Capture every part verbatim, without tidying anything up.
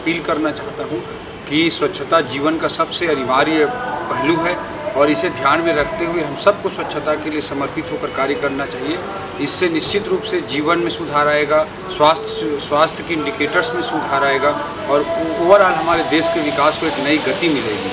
Appeal करना चाहता हूँ कि स्वच्छता जीवन का सबसे अनिवार्य पहलू है और इसे ध्यान में रखते हुए हम सबको स्वच्छता के लिए समर्पित होकर कार्य करना चाहिए। इससे निश्चित रूप से जीवन में सुधार आएगा, स्वास्थ्य स्वास्थ्य के इंडिकेटर्स में सुधार आएगा और ओवरऑल हमारे देश के विकास को एक नई गति मिलेगी।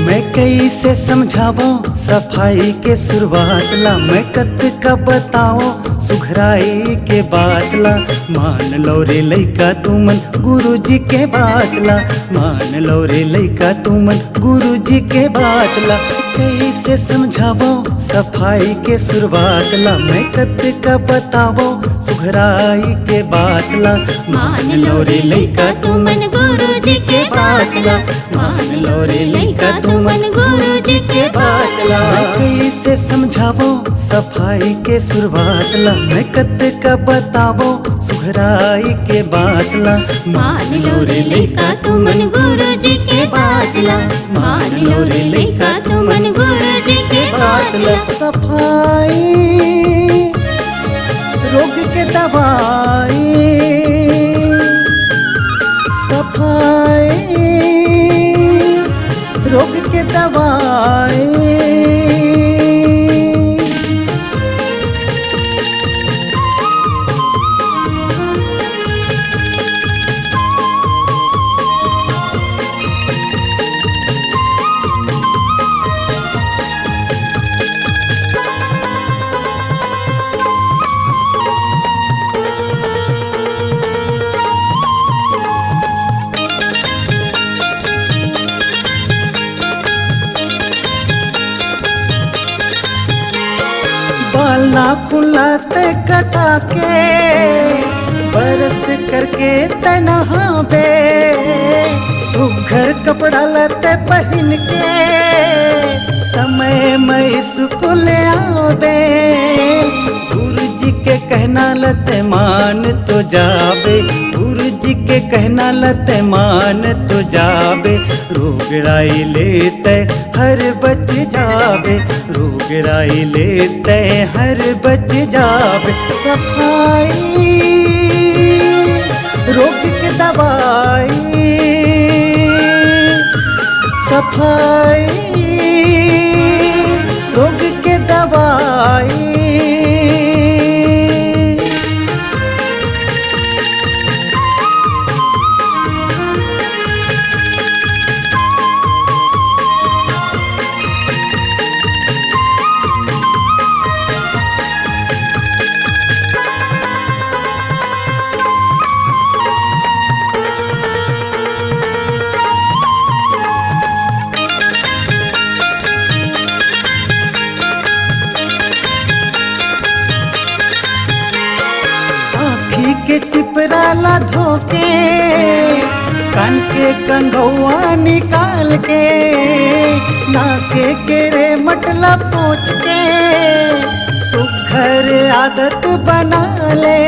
मैं कइसे समझावों सफाई के शुरुआत ला, मैं कतका बताओं सुघराई के बात ला। मान लो रे लइका तुमन गुरुजी के बात ला, मान लो रे लइका तुमन गुरुजी के बात ला। कइसे समझावों सफाई के शुरुआत ला, मैं कतका बतावों सुघराई के बात ला। मान लो रे लइका तुमन गुरुजी के बात ला, मान लो रे लइका तुमन गुरुजी के बात ला। कइसे समझावों सफाई के शुरुआत ला, मैं कतका बतावों सुघराई के बात ला। मान लो रे लइका तुमन गुरुजी के बात ला, मान लो रे लइका तुमन गुरुजी के बात ला। सफाई रोग के दवाई, सफाई रोग के दवाई। बाल नाखून ला तैं कटा के, बरस करके तैं नहाबे, सुघर कपड़ा ला तैं पहिन के, समय म स्कूल आबे। गुरुजी के कहना ला तैं मान तो जाबे, गुरुजी के कहना ला तैं मान तो जाबे। रोग राई ले तैं हर बच जाबे, रोग राई ले तैं हर बच जाबे। सफाई रोग के दवाई, सफाई रोग के दवाई। आँखी के चिपरा ला धो के, कान के कंघौआ निकाल के, नाके के रे मटला पोंछ के, सुघर आदत बना ले।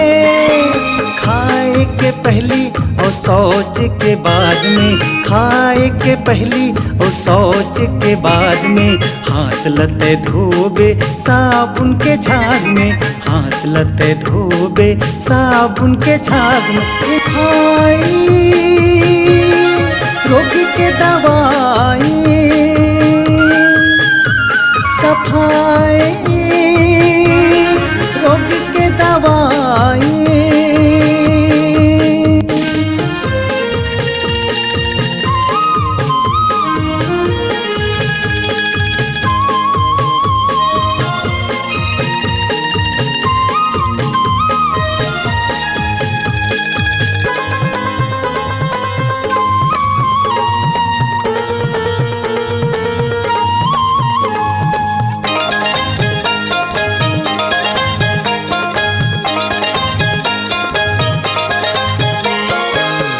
खाए के पहली और शौच के बाद में, खाए के पहली और शौच के बाद में, हाथ ला तैं धोबे साबुन के झाग में, हाथ ला तैं धोबे साबुन के झाग में। सफाई रोग के दवाई, सफाई रोग के दवाई।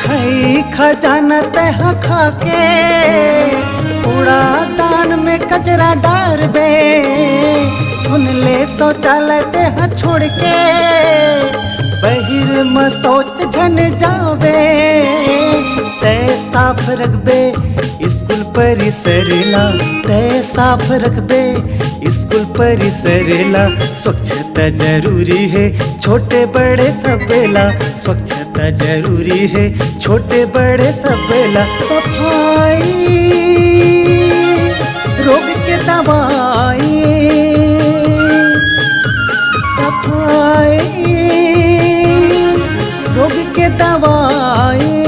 खई खजाना तैं ह खा के, कूड़ादान में कचरा डारबे, सुन ले शौचालय ते ह छोड़ के, बहिर म शौच झन जाबे। तय साफ रखबे स्कूल परिसर ला, तय साफ रखबे स्कूल परिसर ला। स्वच्छता जरूरी है छोटे बड़े सबेला, स्वच्छता जरूरी है छोटे बड़े सबेला। सफाई रोग के दवाई, सफाई रोग के दवाई।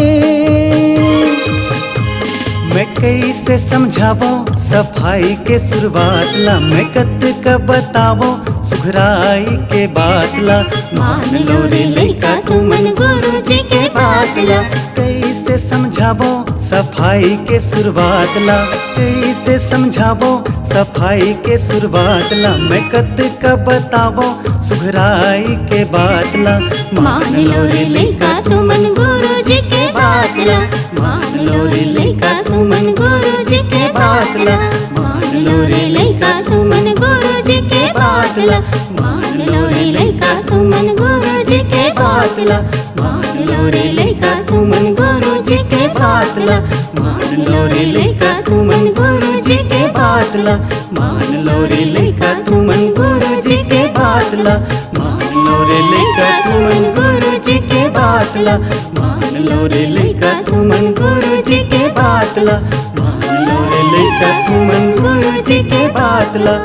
मैं कइसे समझावो सफाई के शुरुआत ला, मैं कतका बतावो सुघराई के बात ला। मान लो रे लइका तुमन गुरु जी के बात ला। कइसे समझावो सफाई के शुरुआत ला, कइसे समझावो सफाई के शुरुआत ला। मैं कतका बतावो सुघराई के बात ला। मान लो रे लइका तुमन गुरु जी के बात ला। मान लो रे लइका तुमन गुरु जी के बात ला। मान लो रे लइका तुमन गुरु जी के बात ला। मान लो रे लइका तुमन गुरु जी के बात ला। मान लो रे लइका तुमन गुरु जी के बात ला। मान लो रे लइका तुमन गुरु जी के बात ला। मान लो रे लइका तुमन गुरु जी के बात ला। मान लो रे लइका तुमन गुरु जी के बात ला। मान लो रे लइका तुमन गुरु जी के बात ला। मान लो रे लइका तुमन गुरु जी के बात ला।